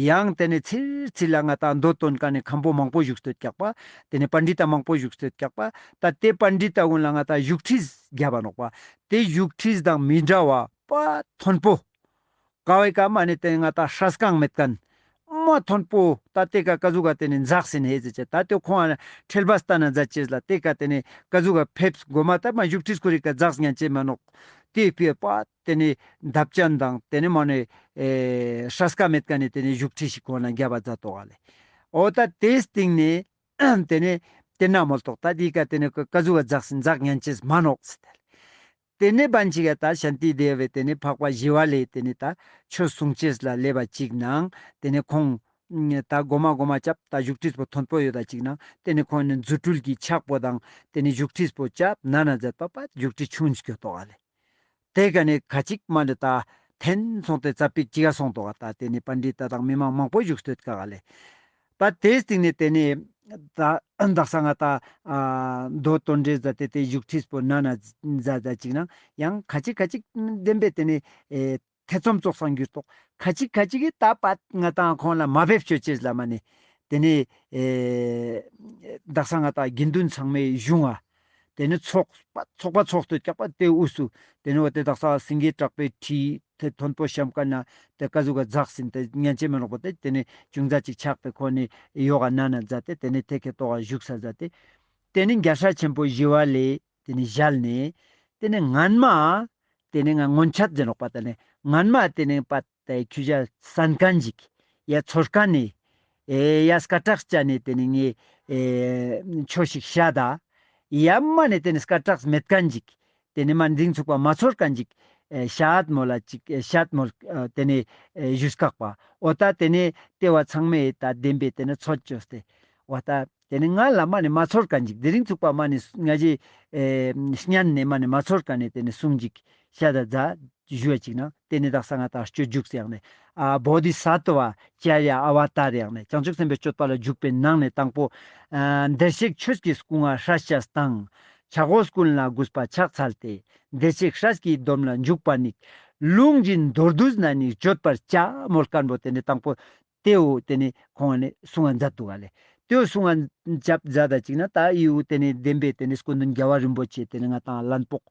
ཡང་ཏེ་ནེ་ཚིར་ཚིར་ལ་ང་ད་མདོ་འདོན་ཁན་ནི་མཁན་པོ་མང་པོ་བཞུགས་སྟོད་ཀྱག་པ། ཏེ་ནེ་པཎྜི་ཏ་མང་པོ་བཞུགས་སྟོད་ཀྱག་པ། ད་ཏེ་པཎྜི་ཏ་གུན་ལ་ང་ད་བཞུགས་ཁྲིས་རྒྱབ་པ་ནོག་པ། ཏེ་བཞུགས་ཁྲིས་དང་མི་འདྲ་བ་པ་མཐོན་པོ། ཀ་བའི་ཀ་མ་ནེ་ཏེ་ང་ད་སྲ་སྐང་མེད་ཁན། མ་མཐོན་པོ་ད་ཏེ་ཀ་ཀ་ཟུག་ག་ཏེ་ནེ་འཛགས་ཨིན་ཧེ་ཟེར་ཅེ། ད་ཏེ་ཁོང་ཁྲེལ་བ་སྟན་ན་མཛད་ཅེས་ལ་ཏེ་ཀ་ཏེ་ནེ་ཀ་ཟུག་ག་ཕེབས་གོ་མ་ད་མ་བཞུགས་ཁྲིས་ཁོ་རི་ཀ་འཛགས་ཉན་ཅེས་མ་ནོག། ཏེ་ཕི་པ་ཏེ་ནེ་འདབ་ཅན་དང་ཏེ་ནེ་མ་ནེ་ཨེ་སྲ་སྐང་མེད་ཁན་ནི་ཏེ་ནེ་བཞུགས་ཁྲིས་ཤིག་ཁོང་ལ་རྒྱབ་པ་མཛད་ཏོག་ག་ལེ། འོ་ད་ཏེའི་སྟིང་ནེ་ཏེ་ནེ་ཏེ་ན་མོལ་ཏོག། ད་ཏེ་ཀ་ཏེ་ནེ་ཀ་ཟུག་ག་འཛགས་ཨིན་འཛགས་ཉན་ཅེས་མ་ནོག་ཟེར་ཏེ། ཏེ་ནེ་བན་ཅིག་ག་ད་ཤཱནྟི་དེ་བའི་ཏེ་ནེ་འཕགས་པ་ཞི་བ་ལྷའི་ཏེ་ནེ་ད་ཆོས་གསུང་ཅེས་ལ་སླེབས་པ་ཅིག་ནང་ཏེ་ནེ་ཁོང་ད་གོ་མ་གོ་མ་ཅབ་ད་བཞུགས་ཁྲིས་པོ་མཐོན་པོ་ཡོད་ད་ཅིག་ནང་ཏེ་ནེ་ཁོང་ནི་རྫུ་འཕྲུལ་གྱི་ཕྱག་པོ་དང་ཏེ་ནེ་བཞུགས་ཁྲིས་པོ་ཅབ་ན་ན་མཛད་པ་པ་བཞུགས་ཁྲིས་ཆུང་སྐྱོད་ཏོག་ག་ལེ། ཏེ་ཀ་ནེ་ཁ་ཅིག་མ་ནེ་ད་ཐེན་སོང་སྟེ་ཙ་པིག་ཅིག་ག་སོང་ཏོག་ག། ད་ཏེ་ནེ་པཎྜི་ཏ་དང་མི་མང་མང་པོ་བཞུགས་སྟོད་ཀ་ག་ལེ། ད་ཏེའི་སྟིང་ནེ་ཏེ་ནེ་ད་དག་ས་ང་ད་ཨ་མདོ་འདོན་ཅེས་ཟ་ཏེ་ཏེ་བཞུགས་ཁྲིས་པོ་ན་ན་ཟ་ཟ་ཅིག་ནང་ཡང་ཁ་ཅིག་ཁ་ཅིག་བདེན་པའི་ཏེ་ནེ་ཨེ་ཐེ་ཚོམ་ཙོགས་སང་གྱུར་ཏོག། ཁ་ཅིག་ཁ་ཅིག་གི་ད་པ་ང་ད་ཁོང་ལ་མ་ཕེབས་ཅོ་ཅེས་ལ་མ་ནེ་ཏེ་ནེ་ཨེ་དག་ས་ང་ད་དགེ་འདུན་ཚང་མའི་གཞུང་ང་ཏེ་ནེ་ཚོགས་པ་ཚོགས་པ་ཚོགས་སྟོད་ཀྱག་པ་ཏེ་འུ་སུ་ཏེ་ནེ་འོ་ཏེ་དག་ས་སེང་གེ་གྲགས་པའི་ཁྲི་ཏེ་མཐོན་པོ་ཤམ་ཀ་ན་ཏེ་ཀ་ཟུག་ག་འཛགས་ཨིན་ཏེ་ཉན་ཅེས་མེ་ནོག་པ་ཏེ་ཏེ་ནེ་ཅུང་ཟད་ཅིག་ཆགས་པའི་ཁོ་ནེ་ཡོག་ག་ན་ན་མཛད་དེ་ཏེ་ནེ་ཏེ་ཀའི་ཏོག་ག་བཞུགས་ས་མཛད་དེ་ཏེ་ནེ་རྒྱལ་སྲས་ཆེན་པོ་ཞི་བ་ལྷའི་ཏེ་ནེ་ཞལ་ནེ་ཏེ་ནེ་སྔན་མ་ཏེ་ནེ་ང་སྔོན་ཆད་ཟེར་ནོག་པ་ཏེ་ནེ་སྔན་མ་ཏེ་ནེ་པ་ཏེ་ཁྱོ་ཞ་གསན་ཁན་ཞིག་ཡ་ཚོར་ཁན་ནི་ཨེ་ཡ་སྐད་གྲགས་ཅན་ནི་ཏེ་ནེ་ངའི་ཨེ་ཆོས་ཤིག་བཤད་ད། ཡ་མ་ནེ་ཏེ་ནེ་སྐད་གྲགས་མེད་ཁན་ཞིག་ཏེ་ནེ་མ་འདི་ཚུགས་པ་མ་ཚོར་ཁན་ཞིག་ཨེ་བཤད་མོལ་ལ་ཅིག་ཨེ་བཤད་མོལ་ཨ་ཏེ་ནེ་ཨེ་ཞུས་ཀྱག་པ། འོ་ད་ཏེ་ནེ་ཏེ་བ་ཚང་མས་ད་བདེན་པའི་ཏེ་ནེ་ཚོད་ཅོས་ཏེ་འོ་ད་ཏེ་ནེ་ང་ལ་མ་ནེ་མ་ཚོར་ཁན་ཞིག་འདི་རིང་ཚུགས་པ་མ་ནེ་ང་ཞེ་ཨེ་སྙན་ནེ་མ་ནེ་མ་ཚོར་ཁན་ནི་ཏེ་ནེ་གསུང་ཞིག་བཤད་ད་མཛད། ཞུ་བ་ཅིག་ན་ཏེ་ནེ་དག་ས་ང་ད་སྤྱོད་འཇུག་ཟེར་ཡང་ནེ་ཨ་བོ་དྷི་ས་ཏྭ་ཙཱ་རྱ་ཨ་བ་ཏཱ་ར་ཡང་ནེ་བྱང་ཆུབ་སེམས་དཔའི་སྤྱོད་པ་ལ་འཇུག་པའི་ནང་ནེ་དང་པོ་ཨ་བདེ་གཤེགས་ཆོས་ཀྱི་སྐུ་མངའ་སྲས་བཅས་དང་། ཕྱག་འོས་ཀུན་ལ་གུས་པ་ཕྱག་འཚལ་ཏེ། བདེ་གཤེགས་སྲས་ཀྱི་སྡོམ་ལ་འཇུག་པ་ནི། ལུང་བཞིན་མདོར་བསྡུས་ན་ནི་བརྗོད་པར་བྱ། མོལ་ཁན་བོ་ཏེ་ནེ་དང་པོ་ཏེའོ་ཏེ་ནེ་ཁོང་ནེ་གསུང་ང་མཛད་དུག་ག་ལེ། ཏེའོ་གསུང་ང་མཛད་མཛད་ད་ཅིག་ན་ད་ཡིའུ་ཏེ་ནེ་བདེན་པའི་ཏེ་ནེ་སྐུ་མདུན་རྒྱལ་བ་རིན་པོ་ཆེ་ཏེ་ནེ་ང་ཏང་ལན་ཕོག་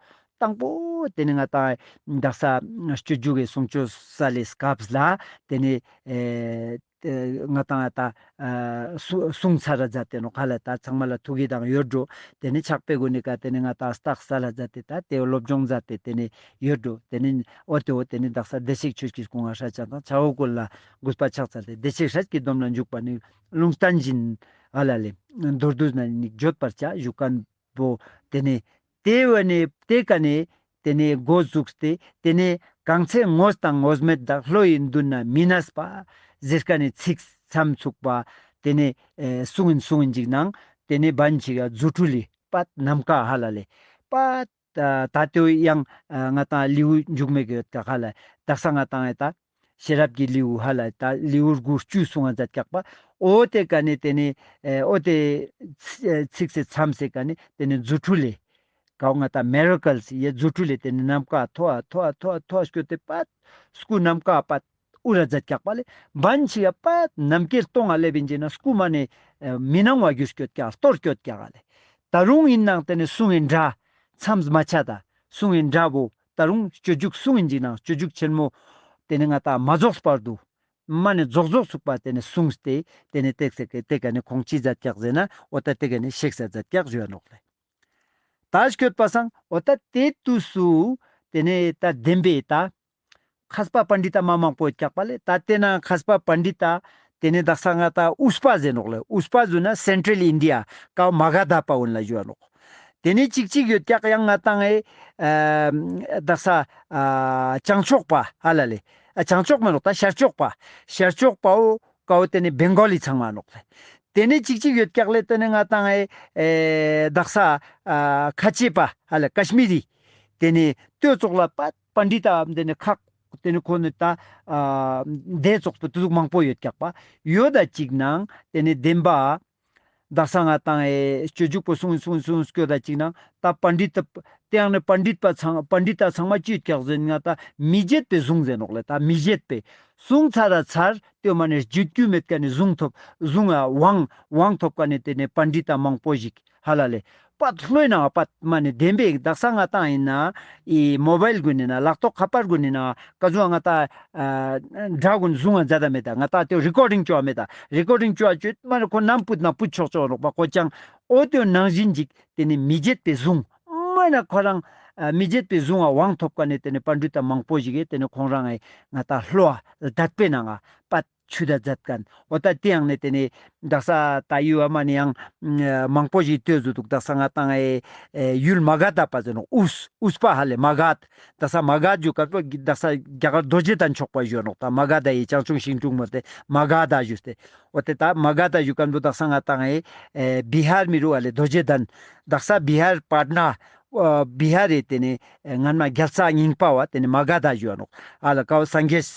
དང་པོ་ཏེ་ནེ་ང་ཏང་དག་ས་སྤྱོད་འཇུག་གི་གསུང་ཆོས་སལ་ལེ་སྐབས་ལ་ཏེ་ནེ་ཨེ་ང་ཏང་ད་ཨ་གསུང་ཚར་ར་མཛད་དེ་ནོག་ག་ལེ། ད་ཚང་མ་ལ་ཐུགས་ཀྱི་དང་ཡོད་འགྲོ། ཏེ་ནེ་ཕྱག་དཔེ་གུན་ནི་ཀ་ཏེ་ནེ་ང་ཏང་རྟགས་སལ་ལ་མཛད་དེ་ད་ཏེ་སློབ་སྦྱོང་མཛད་དེ་ཏེ་ནེ་ཡོད་འགྲོ། ཏེ་ནེ་འོ་ཏེ་འོ་ཏེ་ནེ་དག་ས་བདེ་གཤེགས་ཆོས་ཀྱི་སྐུ་མངའ་སྲས་བཅས་དང་། ཕྱག་འོས་ཀུན་ལ་གུས་པ་ཕྱག་འཚལ་ཏེ། བདེ་གཤེགས་སྲས་ཀྱི་སྡོམ་ལ་འཇུག་པ་ནི། ལུང་བསྟན་བཞིན་ཧ་ལ་ལེ། མདོར་བསྡུས་ན་ནི་བརྗོད་པར་བྱ་ཞུ་ཁན་བོ་ཏེ་ནེ་ཏེ་བ་ནེ་ཏེ་ཀ་ནེ་ཏེ་ནེ་འགོ་བཙུགས་ཏེ་ཏེ་ནེ་གང་ཚེ་དངོས་དང་དངོས་མེད་དག། བློ་ཡི་མདུན་ན་མི་གནས་པ་ཟེར་ཁན་ནི་ཚིག་མཚམས་ཚུགས་པ་ཏེ་ནེ་ཨེ་གསུང་ངིན་གསུང་ངིན་ཅིག་ནང་ཏེ་ནེ་བན་ཅིག་ག་རྫུ་འཕྲུལ་ལི་པད་ནམ་མཁའ་ཧ་ལ་ལེ་པད། ད་ད་ལྟོ་ཡང་ཨ་ང་ཏང་ལེའུ་མཇུག་མའི་གི་ཡོད་ཀྱག་ཧ་ལ། དག་ས་ང་ཏང་ཨེ་ད་ཤེས་རབ་ཀྱི་ལེའུ་ཧ་ལ་ད་ལེའུ་དགུ་བཅུ་གསུང་ང་མཛད་ཀྱག་པ། འོ་ཏེ་ཀ་ནེ་ཏེ་ནེ་ཨེ་འོ་ཏེ་ཚིག་ཚིགས་སི་མཚམས་སི་ཀ་ནེ་ཏེ་ནེ་རྫུ་འཕྲུལ་ལེ་ཀའོ་ང་ཏང་མི་ར་ཀལ་སི་ཡ་རྫུ་འཕྲུལ་ལེ་ཏེ་ནེ་ནམ་མཁའ་མཐོ་ཨ་མཐོ་ཨ་མཐོ་ཨ་མཐོ་ཨ་སྐྱོད་དེ་པད་སྐུ་ནམ་མཁའ་པད་འུར་ར་མཛད་ཀྱག་པ་ལེ། བན་ཅིག་ག་པད་ནམ་མཁའི་སྟེང་ང་ལེབ་ཨིན་ཅེ་ན་སྐུ་མ་ནེ་ཨེ་མི་སྣང་བ་གྱུར་སྐྱོད་ཀྱག་གཏོར་སྐྱོད་ཀྱག་ལེ། ད་རུང་ཨིན་ནང་ཏེ་ནེ་གསུང་ངིན་འདྲ་མཚམས་མ་ཆད་ད་གསུང་ངིན་འདྲ་བོ་ད་རུང་སྤྱོད་འཇུག་གསུང་ངིན་ཅིག་ནང་སྤྱོད་འཇུག་ཆེན་མོ་ཏེ་ནེ་ང་ཏང་མ་རྫོགས་བར་དུ་མ་ནེ་རྫོགས་རྫོགས་ཚུགས་པ་ཏེ་ནེ་གསུངས་ཏེ་ཏེ་ནེ་ཏེ་ཀ་ནེ་ཅི་མཛད་ཀྱག་ཟེར་ན་འོ་ད་ཏེ་ཀ་ནེ་གཤེགས་ས་མཛད་ཀྱག་ཞུ་ཡ་ནོག་ལེ། ད་སྐྱོད་པ་སང་འོ་ད་ཏེ་དུས་སུ་ཏེ་ནེ་ད་བདེན་པའི་ད་མཁས་པ་པཎྜི་ཏ་མ་མང་པོ་ཡོད་ཀྱག་པ་ལེ། ད་ཏེ་ན་མཁས་པ་པཎྜི་ཏ་ཏེ་ནེ་དག་ས་ང་ཏང་དབུས་པ་ཟེར་ནོག་ལེ། དབུས་པ་ཟེར་ན་སེན་ཊྲལ་ཨིན་ཌི་ཡ་ཀའོ་མ་ག་དྷ་པ་གུན་ལ་ཞུ་བ་ནོག། ཏེ་ནེ་ཅིག་ཅིག་ཡོད་ཀྱག་ཡང་ང་ཏང་ཨེ་ཨ་དག་ས་ཨ་བྱང་ཕྱོགས་པ་ཧ་ལ་ལེ། ཨ་བྱང་ཕྱོགས་མ་ནོག་ད་ཤར་ཕྱོགས་པ། ཤར་ཕྱོགས་པའོ་ཀའོ་ཏེ་ནེ་བེང་གོ་ལི་ཚང་མ་ནོག་ལེ། ཏེ་ནེ་ཅིག་ཅིག་ཡོད་ཀྱག་ལེ། ཏེ་ནེ་ང་ཏང་ཨེ་ཨེ་དག་ས་ཨ་ཁ་ཆེ་པ་ཧ་ལ་ཀཤ་མི་རི། ཏེ་ནེ་ཏེ་ཙོགས་ལ་པ་པཎྜི་ཏ་ཏེ་ནེ་ཁག་ཏེ་ནེ་ཁོ་ནི་ད་ཨ་ཏེ་ཙོགས་པོ་ཏེ་ཟུག་མང་པོ་ཡོད་ཀྱག་པ། ཡོད་ད་ཅིག་ནང་ཏེ་ནེ་བདེན་པ། དག་ས་ང་ཏང་ཨེ་སྤྱོད་འཇུག་པོ་གསུངས་གསུངས་གསུངས་སྐྱོད་ད་ཅིག་ནང་ད་པཎྜི་ཏ་ཏེ་ཡང་ནི་པཎྜི་ཏ་ཚང་པཎྜི་ཏ་ཚང་མ་ཅི་ཡོད་ཀྱག་ཟེར་ན་ད་མི་བརྗེད་པའི་གཟུངས་ཟེར་ནོག་ལེ། ད་མི་བརྗེད་པའི་གཟུངས་ཚར་ར་ཚར་ཏེ་མ་ནེ་བརྗེད་རྒྱུ་མེད་ཀ་ནི་གཟུངས་ཐོབ་གཟུངས་ཨ་དབང་དབང་ཐོབ་ཀ་ནི་ཏེ་ནེ་པཎྜི་ཏ་མང་པོ་ཞིག་ཧ་ལ་ལེ། པད་ལྷོད་ན་པད་མ་ནེ་བདེན་པའི་དག་ས་ང་ཏང་ཨིན་ན་ཨི་མོ་བཱའིལ་གུན་ནི་ན་ལག་ཐོག་ཁ་པར་གུན་ནི་ན་ཀ་ཟུག་ང་ཏང་ཨ་སྒྲ་གུན་གཟུང་ང་མཛད་ད་མེད་ད། ང་ཏང་ཏེ་རི་ཀོར་ཌིང་ཅོ་བ་མེད་ད། རི་ཀོར་ཌིང་ཅོ་བ་ཅོ་མ་ནེ་ཁོ་ནམ་ཕུད་ན་ཕུད་ཆོག་ཆོག་ནོག་པ། ཁོ་ཅང་འོ་ཏེ་ནང་བཞིན་ཅིག་ཏེ་ནེ་མི་བརྗེད་པའི་གཟུངས་མ་ནེ་ཁོ་རང་ཨ་མི་བརྗེད་པའི་གཟུངས་ཨ་དབང་ཐོབ་ཀ་ནི་ཏེ་ནེ་པཎྜི་ཏ་མང་པོ་ཞིག་གི་ཏེ་ནེ་ཁོང་རང་ཨེ་ང་ཏང་ལྷོ་ཨ་དད་པའི་ནང་ང་པད་ཆུད་ད་མཛད་མཁན། འོ་ད་ཏེ་ཡང་ནི་ཏེ་ནེ་དག་ས་ད་ཡུལ་བ་མ་ནེ་ཡང་མང་པོ་ཞིག་ཏེ་ཟུག་འདུག། དག་ས་ང་ཏང་ཨེ་ཡུལ་མ་ག་དྷ་པ་ཟེར་ནོག། དབུས་དབུས་པ་ཧ་ལེ་མ་ག་དྷ། དག་ས་མ་ག་དྷ་ཞུ་ཀ་པོ་དག་ས་རྒྱ་གར་རྡོ་རྗེ་གདན་ཕྱོགས་པ་ཞུ་ནོག། ད་མ་ག་དྷ་ཡི་བྱང་ཆུབ་ཤིང་དྲུང་མ་ཏེ་མ་ག་དྷ་ཞུས་ཏེ། འོ་ཏེ་ད་མ་ག་དྷ་ཞུ་ཀ་པོ་དག་ས་ང་ཏང་ཨེ་བི་ཧར་མི་རུ་ཧ་ལེ་རྡོ་རྗེ་གདན། དག་ས་བི་ཧར་པཊ་ན་ཨ་བི་ཧར་རི་ཏེ་ནེ་ཨེ་སྔན་མ་རྒྱལ་ས་རྙིང་པ་བ་ཏེ་ནེ་མ་ག་དྷ་ཞུ་བ་ནོག། ཨ་ལ་ཀའོ་སངས་རྒྱས་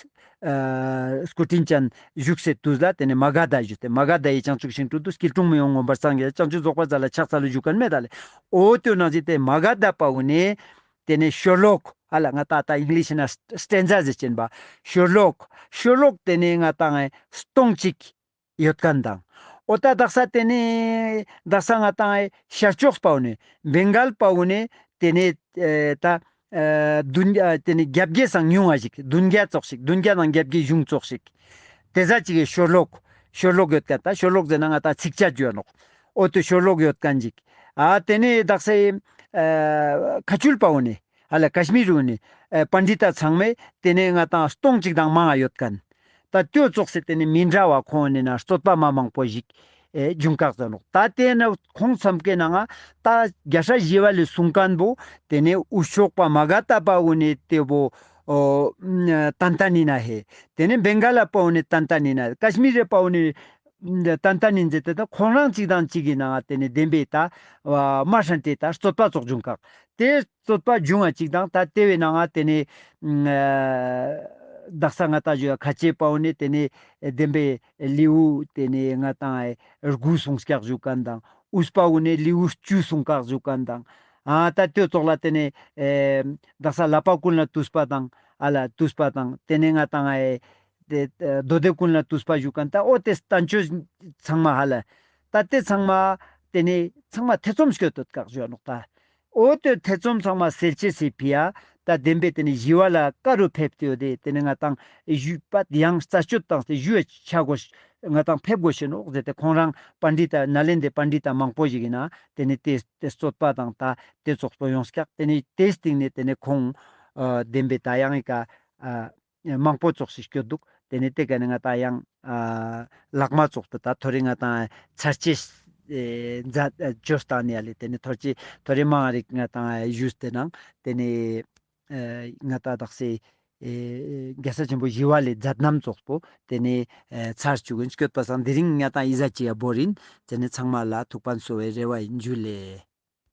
ཨ་སྐུ་དྲིན་ཅན་བཞུགས་སའི་དུས་ལ་ཏེ་ནེ་མ་ག་དྷ་ཞུས་ཏེ་མ་ག་དྷ་ཡི་བྱང་ཆུབ་ཤིང་དྲུང་དུ་སྐྱིལ་ཀྲུང་མི་གཡོ་མངོན་པར་སངས་རྒྱས། བྱང་ཆུབ་རྫོགས་པ་མཛད་ལ་ཕྱག་འཚལ་ལོ་ཞུ་མཁན་མེད་ད་ལེ། འོ་ཏེ་ནང་བཞིན་ཏེ་མ་ག་དྷ་པ་བོ་ནེ་ཏེ་ནེ་ཤོ་ལོ་ཀ་ཧ་ལ་ང་ཏང་ད་ཨིང་ལིཤ་ན་སི་ཊེན་ཛ་ཟེར་ཅེན་པ། ཤོ་ལོ་ཀ་ཤོ་ལོ་ཀ་ཏེ་ནེ་ང་ཏང་ཨེ་སྟོང་གཅིག་ཡོད་མཁན་དང་། འོ་ད་དག་ས་ཏེ་ནེ་དག་ས་ང་ཏང་ཨེ་ཤར་ཕྱོགས་པ་བོ་ནེ་བེང་གཱལ་པ་བོ་ནེ་ཏེ་ནེ་ཨེ་ད་ཨེ་བདུན་ཨེ་ཏེ་ནེ་བརྒྱད་བརྒྱ་སང་ཉུང་ང་ཞིག། བདུན་བརྒྱ་ཙོགས་ཤིག། བདུན་བརྒྱ་དང་བརྒྱད་བརྒྱའི་གཞུང་ཙོགས་ཤིག། ཏེ་ཟ་ཅིག་གི་ཤོ་ལོ་ཀ་ཤོ་ལོ་ཀ་ཡོད་མཁན། ད་ཤོ་ལོ་ཀ་ཟེར་ན་ང་ཏང་ཚིགས་བཅད་ཞུ་བ་ནོག། འོ་ཏེ་ཤོ་ལོ་ཀ་ཡོད་མཁན་ཞིག། ཨ་ཏེ་ནེ་དག་ས་ཨེ་ཁ་ཆུལ་པ་བོ་ནེ་ཧ་ལ་ཀཤ་མིར་རུ་ནེ་ཨེ་པཎྜི་ཏ་ཚང་མས་ཏེ་ནེ་ང་ཏང་སྟོང་གཅིག་དང་མང་ང་ཡོད་མཁན། ད་ཏེ་ཙོགས་སེ་ཏེ་ནེ་མི་འདྲ་བ་ཁོང་ནི་ན་རྩོད་པ་མ་མང་པོ་ཞིག་ཨེ་བྱུང་ཀག་ཟེར་ནོག། ད་ཏེ་ནེ་ཁོང་ཚང་མའི་ནང་ང་ད་རྒྱལ་སྲས་ཞི་བ་ལྷས་གསུང་མཁན་བོ་ཏེ་ནེ་དབུས་ཕྱོགས་པ་མ་ག་དྷ་པ་བོ་ནེ་ཏེ་བོ་ཨོ་ཏན་ཏན་ཨིན་ན་ཧེ། ཏེ་ནེ་བེང་གཱལ་པ་བོ་ནེ་ཏན་ཏན་ཨིན་ན། ཀཤ་མིར་པ་བོ་ནེ་ཏན་ཏན་ཨིན་ཟེར་ཏེ་ད་ཁོང་རང་གཅིག་དང་གཅིག་གི་ནང་ང་ཏེ་ནེ་བདེན་པའི་ད་མ་ཧྲན་ཏེ་ད་རྩོད་པ་ཙོགས་བྱུང་ཀག། ཏེ་རྩོད་པ་བྱུང་བ་གཅིག་དང་ད་ཏེ་བོའི་ནང་ང་ཏེ་ནེ་ཨ་དག་ས་ང་ཏང་ཞུ་ཁ་ཆེ་པ་བོ་ནེ་ཏེ་ནེ་བདེན་པའི་ལེའུ་ཏེ་ནེ་ང་ཏང་དགུ་གསུངས་ཀག་ཞུ་མཁན་དང་། དབུས་པ་བོ་ནེ་ལེའུ་བཅུ་གསུངས་ཀག་ཞུ་མཁན་དང་། ཨ་ད་ཏེ་ཙོགས་ལ་ཏེ་ནེ་ཨེ་དག་ས་བསླབ་པ་ཀུན་ལས་བཏུས་པ་དང་ཨ་ལ་བཏུས་པ་དང་ཏེ་ནེ་ང་ཏང་ཨེ་ཏེ་མདོ་སྡེ་ཀུན་ལས་བཏུས་པ་ཞུ་མཁན་ད་འོ་ཏེ་བསྟན་བཅོས་ཚང་མ་ཧ་ལ་ད་ཏེ་ཚང་མ་ཏེ་ནེ་ཚང་མ་ཐེ་ཚོམ་སྐྱོད་དོད་ཀག་ཞུ་ནོག་ད། འོ་ཏེ་ཐེ་ཚོམ་ཚང་མ་སེལ་ཅེས་སི་ཕི་ཡ་ད་བདེན་པའི་ཏེ་ནེ་ཞི་བ་ལྷ་ཀ་རུ་ཕེབས་ཏེ་ཡོད་དེ་ཏེ་ནེ་ང་ཏང་ཞུས་པ་ཡང་རྩད་གཅོད་བཏང་སྟེ་ཞུ་ཆ་དགོས་ང་ཏང་ཕེབས་དགོས་ཤེས་ནོག་ཟེར་ཏེ་ཁོང་རང་པཎྜི་ཏ་ནཱ་ལེནྡྲའི་པཎྜི་ཏ་མང་པོ་ཞིག་ཨིན་ན་ཏེ་ནེ་ཏེ་ཏེ་རྩོད་པ་དང་ད་ཏེ་ཙོགས་པོ་ཡོངས་ཀག། ཏེ་ནེ་ཏེའི་སྟིང་ནེ་ཏེ་ནེ་ཁོང་ཨ་བདེན་པའི་ད་ཡང་ཨི་ཀ་ཨ་མང་པོ་ཙོགས་ཤིག་སྐྱོད་དུག། ཏེ་ནེ་ཏེ་ཀ་ནེ་ང་ཏང་ཡང་ཨ་ལྷག་མ་ཙོགས་པོ་ད་ཐོ་རེ་ང་ཏང་ཚར་ཅེས་ཨེ་མཛད་ཨེ་བཅོས་བཏང་ནེ་ཡ་ལེ། ཏེ་ནེ་ཐོ་རེ་ཐོ་རེ་མང་རིག་ང་ཏང་ཨེ་ཞུས་ཏེ་ནང་ཏེ་ནེ་ཨེ་ང་ཏང་དག་ས་ཨེ་རྒྱལ་སྲས་ཆེན་པོ་ཞི་བ་ལྷའི་མཛད་རྣམ་ཙོགས་པོ་ཏེ་ནེ་ཨེ་ཚར་བཅུག་གིན་སྐྱོད་པ་སང་དེ་རིང་ང་ཏང་ཨི་ཟ་ཅིག་ཡ་བོར་ཨིན། ཏེ་ནེ་ཚང་མ་ལ་ཐུགས་ཕན་གསོ་བའི་རེ་བ་ཨིན། ཇུ་ལེ།